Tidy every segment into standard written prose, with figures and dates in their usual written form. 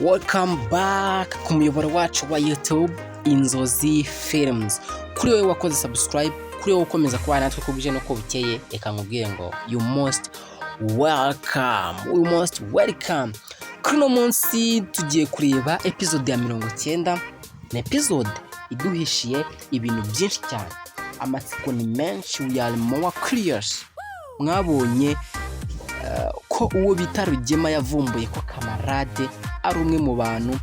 Welcome back ku muyoboro wacu wa YouTube, Inzozi Films. Kuri wowe wakoze subscribe, kuri wowe ukomeza kubana natwe uko bwije n'uko bukeye, reka nkubwire ngo you most welcome, you most welcome. Kuri uno munsi tugiye kureba episode ya 90. Ni episode iduhishiye ibintu byinshi cyane, amatsiko ni menshi, we are more curious. Mwabonye ko uwo bita Rugema yavumbuye ko Kamarade ari umwe mu bantu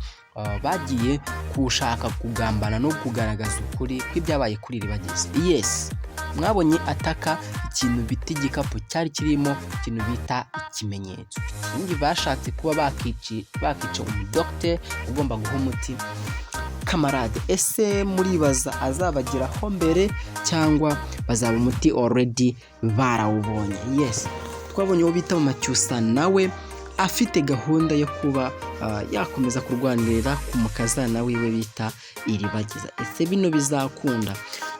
bagiye kushaka kugambana no kugaragaza ukuri kw'ibyabaye kuri Iribagiza. Yes, mwabonye ataka ikintu bita igikapu cyari kirimo ikintu bita ikimenyetso. Ikindi, bashatse kuba bakica umudogiteri ugomba guha umuti Kamarade. Ese muribaza azabageraho mbere cyangwa bazaba umuti already barawubonye? Yes, twabonye uwo bita Macyusa nawe afite gahunda yo kuba yakomeza kurwanirira ku mukazana wiwe bita Iribagiza. Ese bino bizakunda?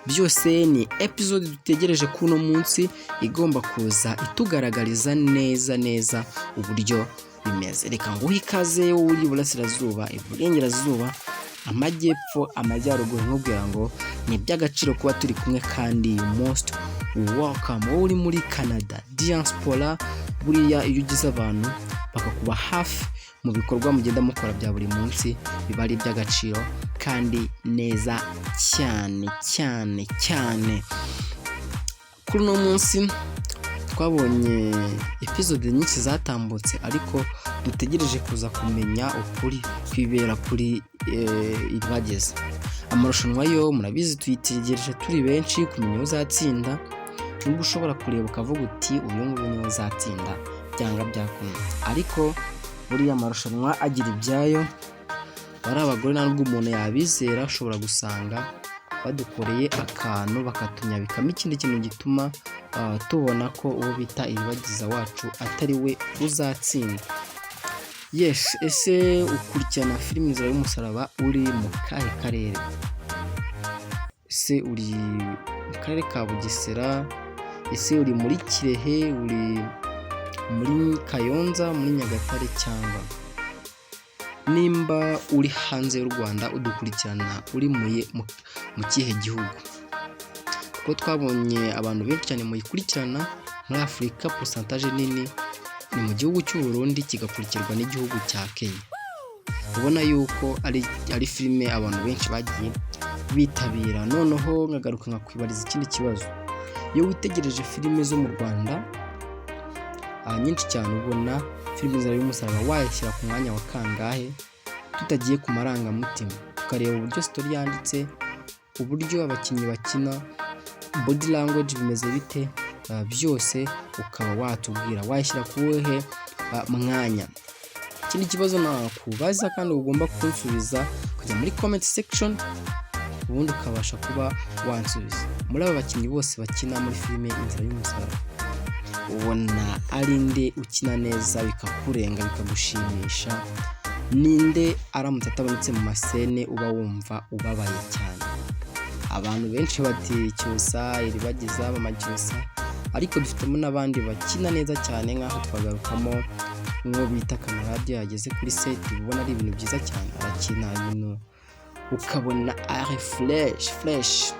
Byose ni episode dutegereje kuri uno munsi, igomba kuza itugaragariza neza neza uburyo bimeze. Reka nguhe ikaze wowe uri iburasirazuba, iburengerazuba, amajyepfo, amajyaruguru, nkubwira ngo ni iby'agaciro kuba turi kumwe kandi you most welcome. Wowe uri muri Canada, diaspora, buriya iyo ugize abantu bakakuba hafi mu bikorwa mugenda mukora bya buri munsi, biba ari iby'agaciro kandi neza cyane cyane cyane. Kuri uno munsi twabonye episode nyinshi zatambutse, ariko dutegereje kuza kumenya ukuri kwibera kuri Iribagiza. Amarushanwa yo murabizi, tuyitegereje turi benshi kumenya uzatsinda, nubwo ushobora kureba ukavuga uti uyu nguyu niwe uzatsinda byanga byakunda, ariko buriya amarushanwa agira ibyayo. Bari abagore, nta nubwo umuntu yabizera, ushobora gusanga badukoreye akantu bakatunyabikamo ikindi kintu gituma tubona ko uwo bita Iribagiza wacu atari we uzatsinda. Yes, ese ukurikirana filime Inzira y'Umusaraba uri mu kahe karere? Ese uri mu karere ka Bugesera? Ese uri muri Kirehe? Uri muri Kayonza, muri Nyagatare? Cyangwa nimba uri hanze y'u Rwanda, udukurikirana uri mu kihe gihugu? Kuko twabonye abantu benshi cyane muyikurikirana muri Afurika, pourcentage nini ni mu gihugu cy'u Burundi, kigakurikirwa n'igihugu cya Kenya. Ubona yuko ari filime abantu benshi bagiye bitabira. Noneho nkagaruka nkakwibariza ikindi kibazo: iyo witegereje filime zo mu Rwanda nyinshi cyane, ubona filime Inzira y'Umusaraba wayishyira ku mwanya wa kangahe, tutagiye ku marangamutima, tukareba uburyo story yanditse, uburyo abakinnyi bakina, body language bimeze bite, byose ukaba watubwira wayishyira ku wuhe mwanya? Ikindi kibazo nakubaza kandi ugomba kunsubiza, ukajya muri comment section, ubundi ukabasha kuba wansubiza: muri aba bakinnyi bose bakina muri filime Inzira y'Umusaraba, ubona ari nde ukina neza bikakurenga, bikagushimisha? Ninde aramutse atabonetse mu ma scene uba wumva ubabaye cyane? Abantu benshi bati Cyusa, Iribagiza, Mama Cyusa, ariko dufitemo n'abandi bakina neza cyane, nk'aho twagarukamo nk'uwo bita Kamarade. Yageze kuri set ubona ari ibintu byiza cyane, arakina ibintu ukabona ari fresh fresh.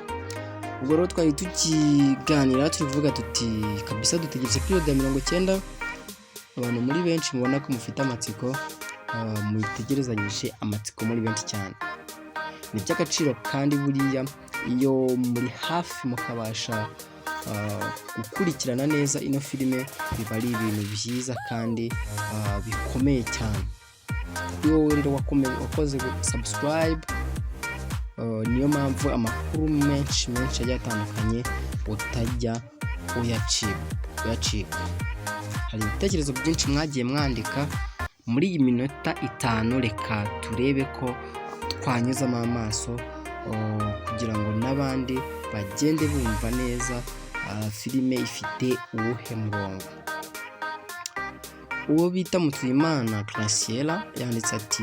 Ubwo rero twari tukiganira, tuvuga tuti kabisa dutegereje episode ya 90. Abantu muri benshi mubona ko mufite amatsiko, muyitegerezanyije amatsiko muri benshi cyane, ni iby'agaciro. Kandi buriya iyo muri hafi mukabasha gukurikirana neza ino filime, biba ari ibintu byiza kandi bikomeye cyane. Kuri wowe rero wakoze subscribe, niyo mpamvu amakuru menshi menshi agiye atandukanye utajya uyacika. Hari ibitekerezo byinshi mwagiye mwandika muri iyi minota 5. Reka turebe ko twanyuzamo amaso kugira ngo n'abandi bagende bumva neza filime ifite uwuhe murongo. Uwo bita Mutuyimana Graciela yanditse ati: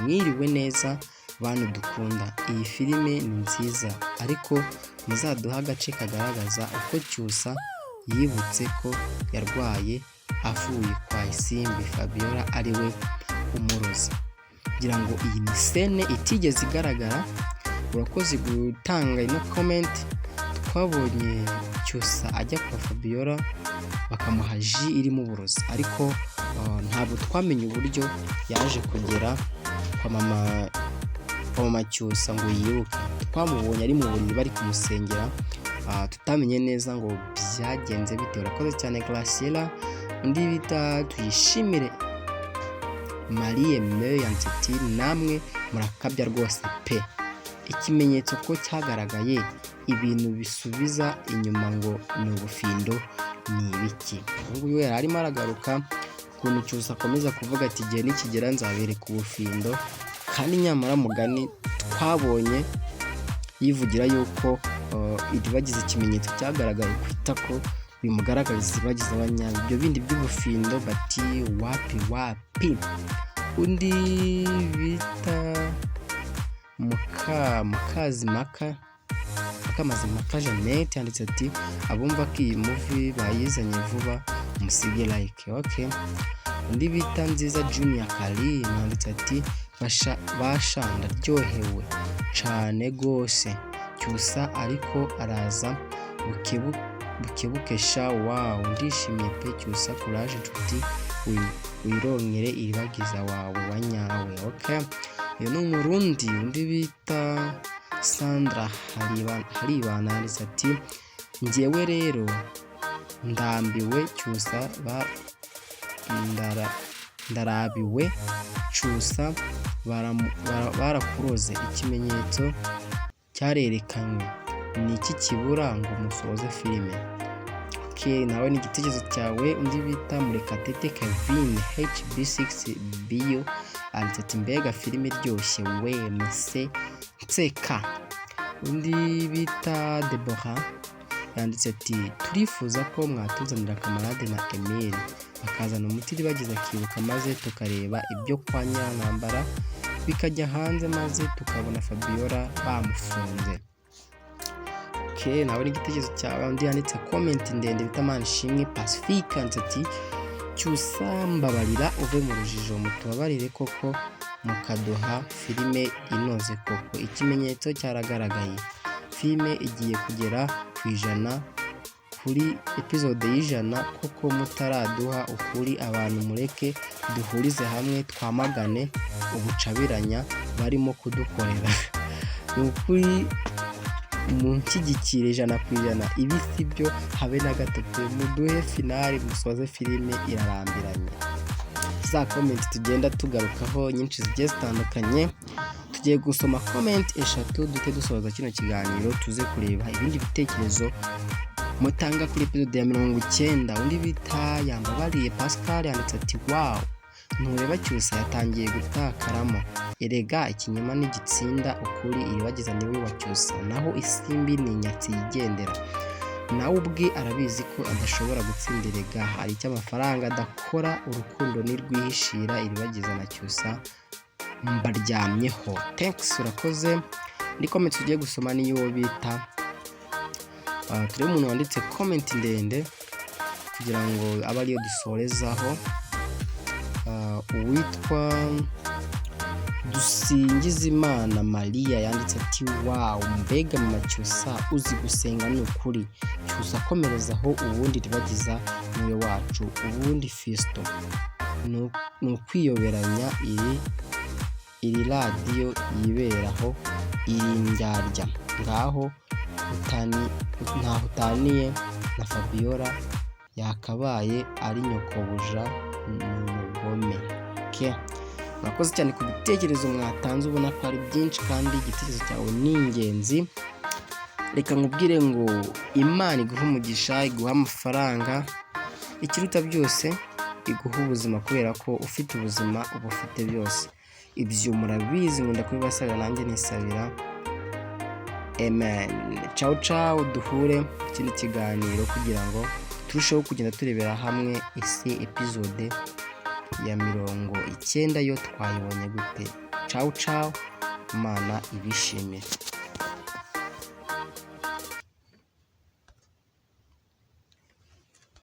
"Mwiriwe neza bantu dukunda, iyi filime ni nziza, ariko muzaduhe agace kagaragaza uko Cyusa yibutse ko yarwaye avuye kwa Isimbi Fabiola ari we umurozi." Kugira ngo iyi ni scene itigeze igaragara. Urakoze gutanga ino comment. Twabonye Cyusa ajya kwa Fabiola bakamuha jus irimo uburozi, ariko ntabwo twamenye uburyo yaje kugera kwa mama Cyusa ngo yibuke. Twamubonye ari mu buriri bari kumusengera, tutamenye neza ngo byagenze bite. Urakoze cyane, Graciela. Undi bita Tuyishimire Marie Me yanditse ati: "Namwe murakabya rwose pe! Ikimenyetso ko cyagaragaye, ibintu bisubiza inyuma ngo ni ubufindo ni ibiki?" Uyu nguyu yari arimo aragaruka ukuntu Cyusa akomeza kuvuga ati: "Igihe nikigera nzabereka ubufindo", kandi nyamara mugani twabonye yivugira yuko Iribagiza ikimenyetso cyagaragaye ku itako bimugaragariza Iribagiza abanyabyo. Ibyo bindi by'ubufindo bati wapi wapi. Undi bita Mukazimaka, Mukamazimaka Jeannette yanditse ati: "Abumva ko iyi movie bayizanye vuba musige like." Okay. Undi bita Nziza Junior Karim yanditse ati: "Basha basha, ndaryohewe cane gose. Cyusa ariko araza bukebuke sha. Wow, ndishimye pe! Cyusa, courage nshuti, wironkere Iribagiza wawe wa nyawe." Okay, uyu ni Umurundi. Undi bita Sandra Haribana yanditse ati: "Njyewe rero ndambiwe Cyusa, ndarabiwe Cyusa. Barakuroze, ikimenyetso cyarerekanywe, ni iki kibura ngo musoze filime?" Okay, nawe ni igitekerezo cyawe. Undi bita Murekatete Kevin HB6 Bio anditse ati: "Mbega filime iryoshye we, mese nseka." Undi bita Deborah yanditse ati: "Turifuza ko mwatuzanira Kamarade na Emile, bakazana umuti Iribagiza akibuka, maze tukareba ibyo kwa Nyirantambara bikajya hanze, maze tukabona Fabiola bamufunze." Okay, nawe ni igitekerezo cyawe. Undi yanditse comment ndende bita Manishimwe Pacifique yanditse ati: "Cyusa, mbabarira uve mu rujijo, mutubabarire koko mukaduha filime inoze koko. Ikimenyetso cyaragaragaye, filime igiye kugera ku 100, kuri episode y'100 koko mutaraduha ukuri? Abantu mureke duhurize hamwe twamagane ubucabiranya barimo kudukorera. Ni ukuri munshyigikire 100%. Ibi si byo habe na gato pe! Muduhe finale, musoze filime, irarambiranye." Za comment tugenda tugarukaho nyinshi zigiye zitandukanye. Tugiye gusoma comment eshatu duhite dusoza kino kiganiro, tuze kureba ibindi bitekerezo mutanga kuri episode ya 90. Undi bita Yambabariye Pascal yanditse ati: "Wow, ntureba Cyusa yatangiye gutakaramo. Erega ikinyoma ntigitsinda ukuri. Iribagiza niwe wa Cyusa, naho Isimbi ni inyatsi yigendera. Nawe ubwe arabizi ko adashobora gutsinda. Erega hari icyo amafaranga adakora, urukundo ntirwihishira. Iribagiza na Cyusa mbaryamyeho." Thanks, urakoze. Indi comment tugiye gusoma niyo bita turebe umuntu wanditse comment ndende kugira ngo abe ariyo dusorezaho. Uwitwa Dusingizimana Mariya yanditse ati: "Wow, mbega mama Cyusa, uzi gusenga ni ukuri. Cyusa akomerezaho, ubundi Iribagiza niwe wacu. Ubundi Fiston ni ukwiyoberanya, iri radiyo yiberaho iri ndyarya ngaho, ntaho utaniye na Fabiola, yakabaye ari nyokobuja, ni umugome." Okay. Murakoze cyane ku bitekerezo mwatanze, ubona ko ari byinshi kandi igitekerezo cyawe ni ingenzi. Reka nkubwire ngo Imana iguhe umugisha, iguhe amafaranga, ikiruta byose iguhe ubuzima, kubera ko ufite ubuzima uba ufite byose. Ibyo murabizi, nkunda kubibasabira, nanjye nisabira. Amen. Ciao ciao, duhure mu kindi kiganiro kugira ngo turusheho kugenda turebera hamwe ese episode ya 90 yo twayibonye gute. Ciao ciao, Imana ibishimire.